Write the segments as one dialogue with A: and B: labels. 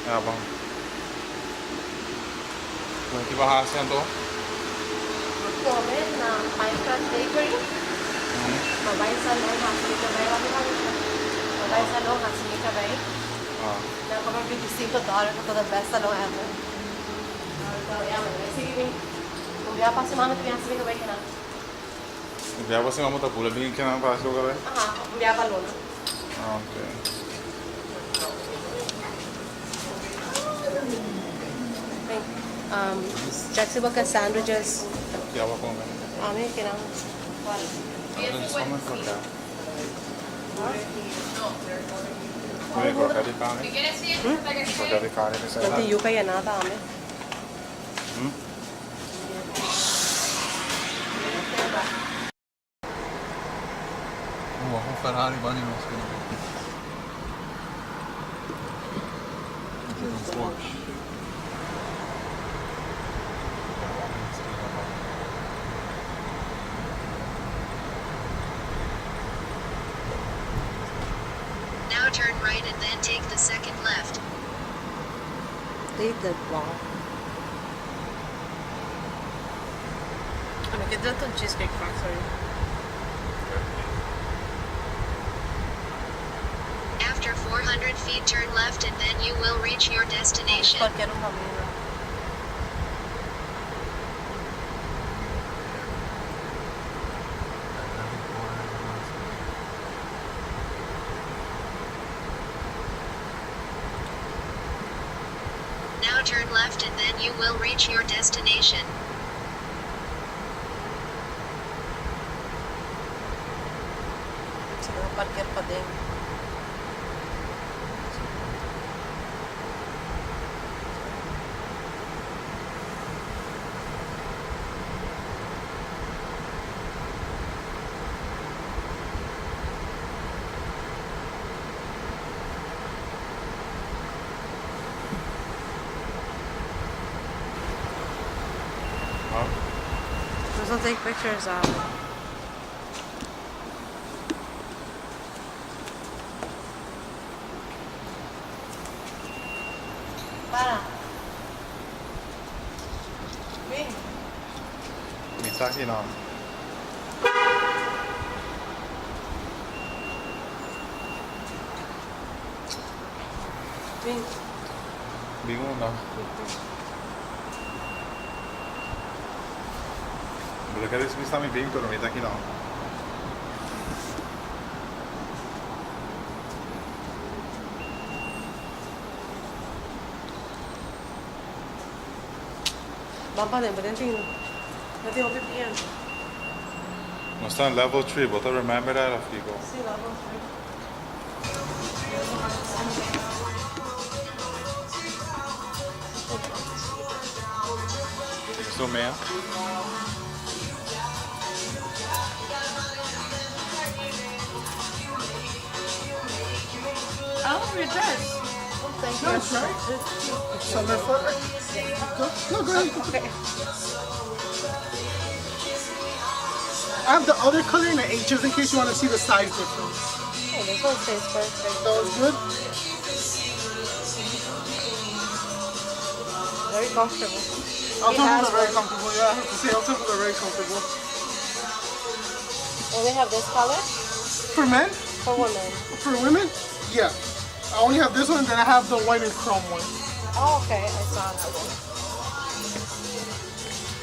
A: Ya bon. Lo ki bo hasi anto?
B: Bo come na Pinecrest Bakery. Bo bai salon hasi mi cabei wak mi haña. Bo bai salon hasi mi cabei. Nan cobra 25 dollar pa ta the best salon ever. Anto ya mi bai sigui mi. Un bia pa siman mi ta bin hasi mi cabei kinan.
A: Un bia pa siman bo ta bula bin kinan pa hasi bo cabei?
B: Aha, un bia pa luna.
A: Ok.
B: Check si bo ke sandwiches.
A: Ki abo kome?
B: Ami kinan cual.
A: Ami no kome krokè. Oye, krokè di karni? Krokè di karni mi sa
B: No tin yuka yená tambe.
A: Wak un Ferrari bani nos kina. Un Porsche.
C: Now turn right and then take the second left.
B: Take the wrong. Ami ke drenta un Cheesecake Factory.
C: After 400 feet turn left and then you will reach your destination.
B: Cualkier un camino.
C: Now turn left and then you will reach your destination.
B: Si no parkeer paden. Nos a take pictures awe. Para. Bin.
A: Mi ta aki nan.
B: Bin.
A: Bin unda? Bo ta kere bisa mi bin pero mi ta aki nan.
B: Ban paden, paden tin no tin hopi bientu.
A: Nos ta na level three, bo ta remember that of kiko?
B: Si, level three.
A: Esto mea.
B: I love your dress. Oh, thank you.
D: Nice, right? Summer fur. Go, no, go ahead.
B: Okay.
D: I have the other color in the eight just in case you want to see the size difference.
B: Oh, this one stays perfect.
D: That was good.
B: Very comfortable.
D: Altopples
B: has
D: are very
B: one.
D: comfortable. Yeah, I have to say Altopples are very comfortable.
B: Only have this color
D: For men?
B: for women.
D: For women? Yeah. I only have this one, then I have the white and chrome one.
B: Oh, okay. I saw that one.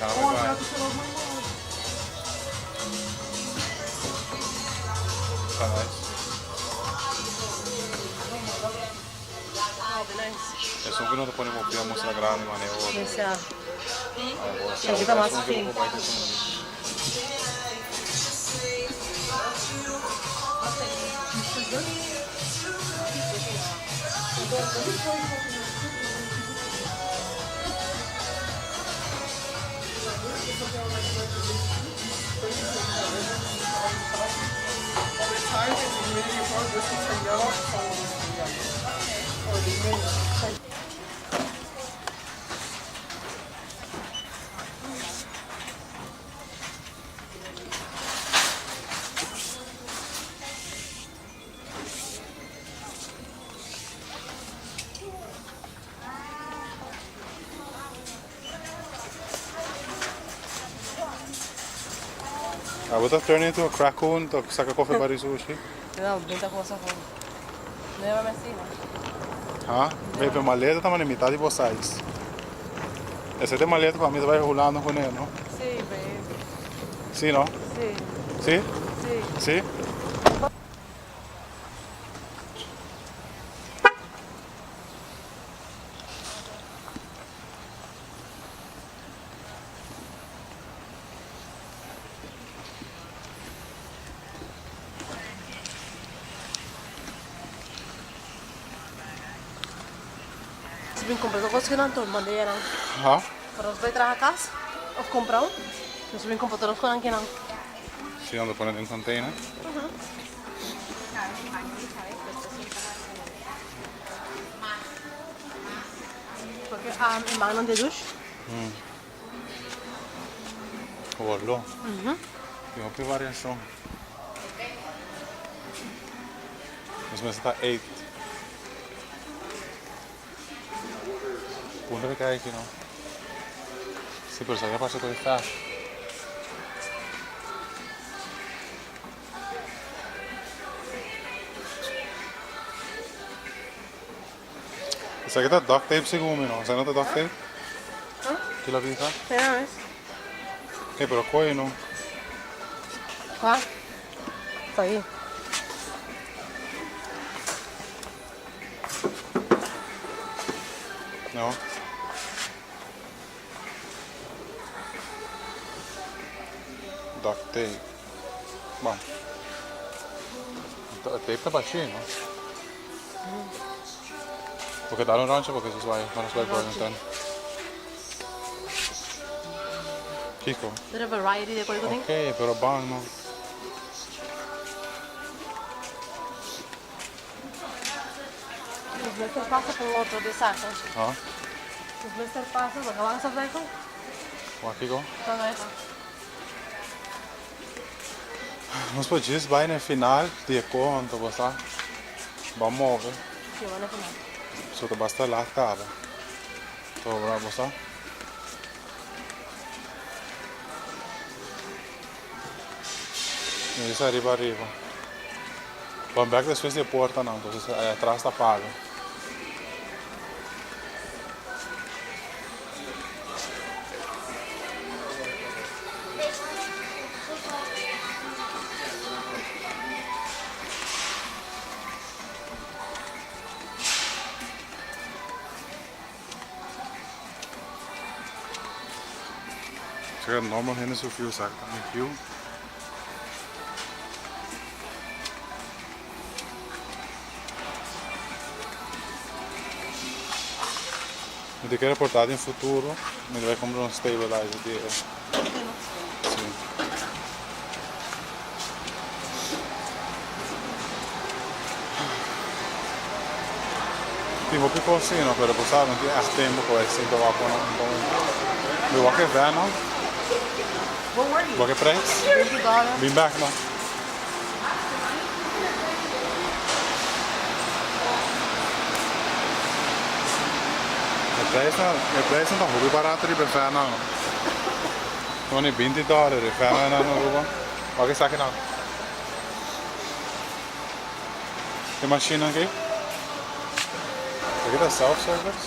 D: Oh, I forgot to turn off my mom.
A: Ta nice.
B: Oh, be nice.
A: Esun ku no ta pone bo pia mustra grandi manera otro.
B: Esa.
A: Esaki
B: Esaki ta mas fin.
D: Over time, if the humidity is low, this will turn yellow, some will turn yellow. Or the humidity.
A: Abo ta turn into a cracoon ta saka kofe bari sushi?
B: No, binta cosa con. No lleva mesina.
A: Ha? Bebe maleta ta mane mitad di bo size. Ese ta e maleta ku ami ta bai hulando kuné, no?
B: Sí, baby.
A: Sí, no?
B: Sí.
A: Sí?
B: Sí.
A: Sí?
B: Si bin compra tur cos kinan tur manda nan.
A: Ha?
B: Pero nos bay traha cas of compra un. Nos bin compra tur cosnan kinan.
A: Si nan ta pone den container.
B: Porque e mannan di douche.
A: Gordo. Tin hopi variashon. Nos mester ta eight. Punta di kai aki no. Si pero sa ke pasa ku e fast. Esaki ta duct tape segun mi no. Esaki no ta duct tape? Ki lo bisa?
B: Mira mes.
A: Hey, pero koe no.
B: Kua? Ta ahí.
A: No. Duct tape. Bon. Tape ta bashi no. Porque dal un rondje porque nos bai nos bai Burlington. Kiko?
B: There a variety de koi kuting.
A: Ok, pero bang no.
B: Nos mester pasa pa un otro de saco.
A: Ha?
B: Nos mester pasa pa kawan sa saco.
A: Wa kiko?
B: Kan es.
A: Nos por djis bai na e final di e konto, bo sa. Bo a move.
B: Si, bo na final.
A: So ta basta laat kaba. Sobra, bo sa. Mi bisa ariba ariba. Bon bek despues di e portanan, entonces aya atras ta paga. Saka normal hende su fiu saka ta mi fiu. Mi ta kere porta den futuro mi ta bai compra un stabilizer di e. Si. Tin hopi cos si no pero bo sa no tin echt tempo pa bai sinta wak un Mi wak e Venom. Wak e prijs? Bin bek no. E prijsnan, e prijsnan ta hopi barato riba e Venom. Tony binti dòler e Venom na Aruba. Wak esaki nan. E machine aki. Esaki ta self service?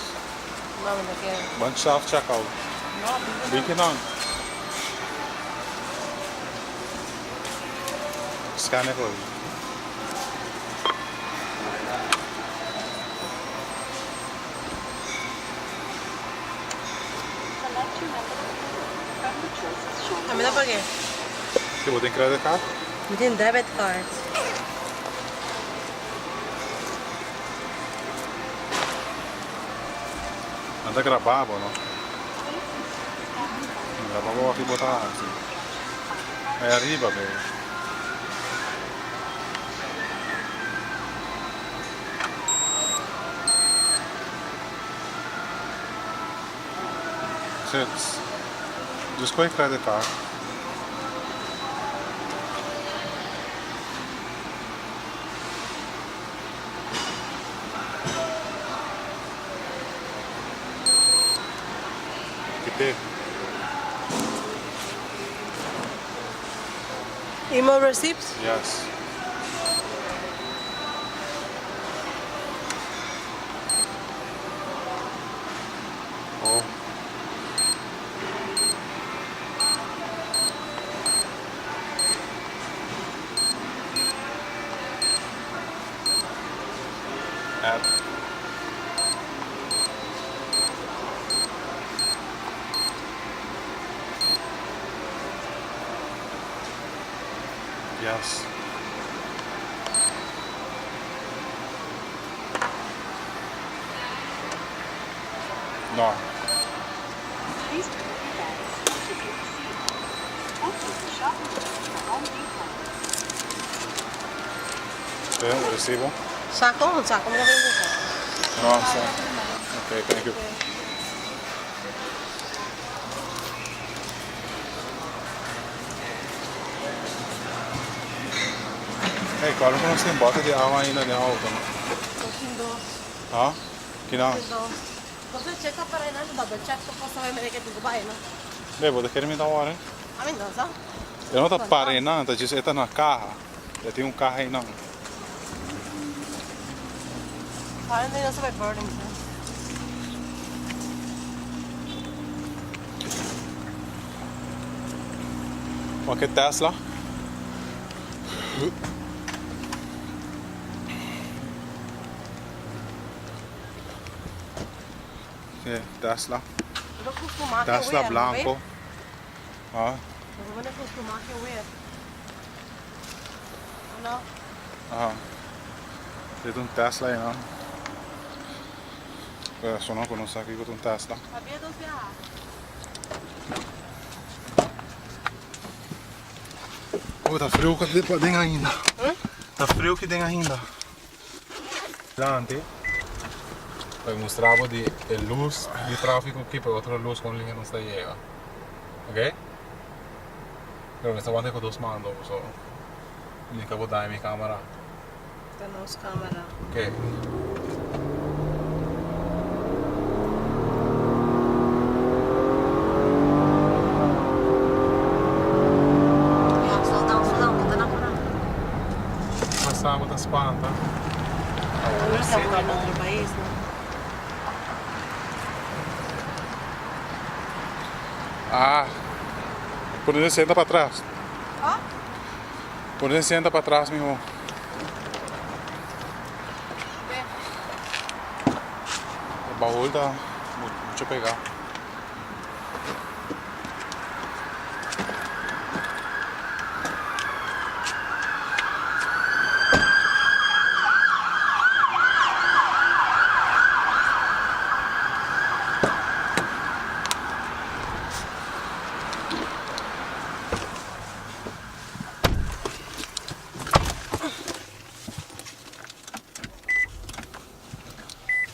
B: No, mi no kier.
A: Ban self checkout.
B: No, binti
A: Binti nan. Scan e código.
B: A mi ta pagu'é.
A: Si bo tin credit card?
B: Mi tin debit card.
A: Nan ta graba bo no? Nan graba bo aki bo ta hasi. Ay ariba be. Sits. Just koe credit card. Kite.
B: Email receipts?
A: Yes. Oh. App. Yes. No.
E: Please remove your bags to your seat. Thank you for shopping with us for Home Depot.
A: Te recibo?
B: Saco, un saco, mi
A: No, so. Okay, thank you. Hey, claro ku nos tin bote di awa ainda den auto, no?
B: Nos tin dos.
A: Ha? Kina?
B: Tin dos. Nos a cheka para einan, double check tur kos ta bai mene ke tin ku bai, no?
A: Be, bo ta kere mi ta wòrdu?
B: Ami no sa.
A: E no ta para einan, ta djis e ta na kaha. E tin un kaha einan.
B: Apparently nos a bai Burlington.
A: Wak e Tesla. E Tesla. Tesla blanco. Ah. Aha. Dit un Tesla einan. Personanan ku no sa kiko ta un Tesla. Oh, ta friu ki den ainda. Ta friu ki den ainda. Lanti. Pa mustra bo di e luz di trafico ki pa e otro luz con liña nos ta yega. Ok? Pero mi ta wanta cu dos man do so mi ka bo daña mi camera.
B: Ta nos camera.
A: Ok.
B: Ya, slow down, slow down, bo ta na cura.
A: Pasa bo ta spanta.
B: Awor ta bo na otro pais, no?
A: Ah, pone senta pa atras.
B: Ah?
A: Pone senta pa atras miho. E baul ta mucho pega.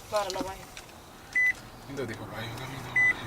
B: Para no bai.
A: Inda di pa bai un camino hopi.